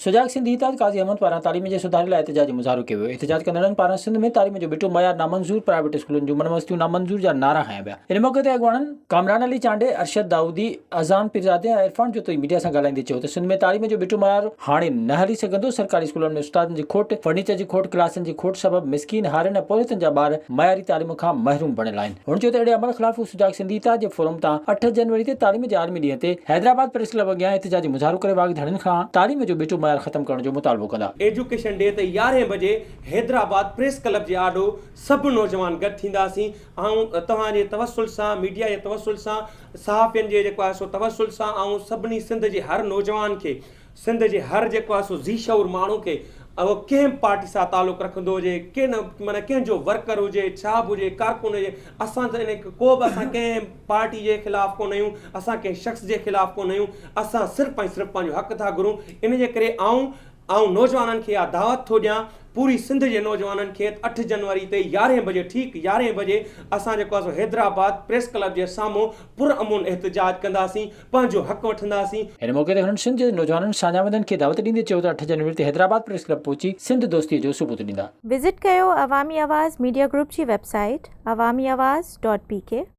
سجاڳ سنڌي اتحاد قاضي احمد پاران تعليم جي سڌاري لاء احتجاجي مظاهرو ڪيو ويو. احتجاج ڪندڙن پاران سنڌ ۾ تعليم جو ٻٽو معيار نامنظور، پرائيويٽ اسڪولن جون منمستيون نامنظور جا نعرا هنيا ويا. ان موقعي تي اڳواڻن ڪامران علي چانڊيي، ارشد دائودي، اذان پيرزادي ۽ عرفان جتوئي ميڊيا سان ڳالهائيندي چيو ته سنڌ ۾ تعليم جو ٻٽو معيار هاڻي نه هلي سگهندو، سرڪاري اسڪولن ۾ استادن جي کوٽ، فرنيچر جي کوٽ، ڪلاسن جي کوٽ سبب مسڪين هارين ۽ پورهيتن جا ٻار معياري تعليم کان محروم بڻيل آهن. هن چيو ته اهڙي عمل خلاف هو سجاڳ سنڌي اتحاد جي فورم تان اٺ جنوري تي تعليم جي عالمي ڏينهن تي حيدرآباد پريس ڪلب اڳيان احتجاجي مظاهرو ڪري واڳ ڌڻين کان تعليم جو ٻيٽو معيار ختم ڪرڻ جو مطالبو ڪندا. ايجوڪيشن ڊي تي يارهين بجي حيدرآباد پريس ڪلب جي آڏو سڀ نوجوان گڏ ٿينداسين. آئون توهان جي توسل سان ميڊيا جي توسل سان صحافين جي جيڪو آهي سو توسل سان آئون سڀني سنڌ جي هر نوجوان کي سنڌ جي هر جيڪو آهي سو ذي شعور ماڻهو کي اهو ڪنهن به پارٽي سان تعلق رکندو هجي ڪنهن معنيٰ ڪنهن جو ورڪر هجي ڇا به هجي ڪارڪن هجي اسان ته ان ڪو به اسان ڪنهن پارٽي جي خلاف ڪونه آهيون اسان ڪنهن شخص جي خلاف ڪونه آهيون اسان صرف ۽ صرف پنهنجو حق ٿا گهرون ان جي ڪري آئون آئون نوجوانن کي اها دعوت ٿو ڏيان پوري سنڌ جي نوجوانن کي ته اٺ جنوري تي يارهين بجي ٺيڪ يارهين بجي اسان جيڪو آهي سو حيدرآباد پريس ڪلب جي سامهون پر امن احتجاج ڪنداسين پنهنجو حق وٺنداسين. ان موقعي تي هنن سنڌ جي نوجوانن ساڃاهوندن کي دعوت ڏيندي چيو ته اٺ جنوري تي حيدرآباد پريس ڪلب پهچي سنڌ دوستي جو ثبوت ڏيندا. وزٽ ڪيو عوامي آواز ميڊيا گروپ جي website Awami Awaz dot P K.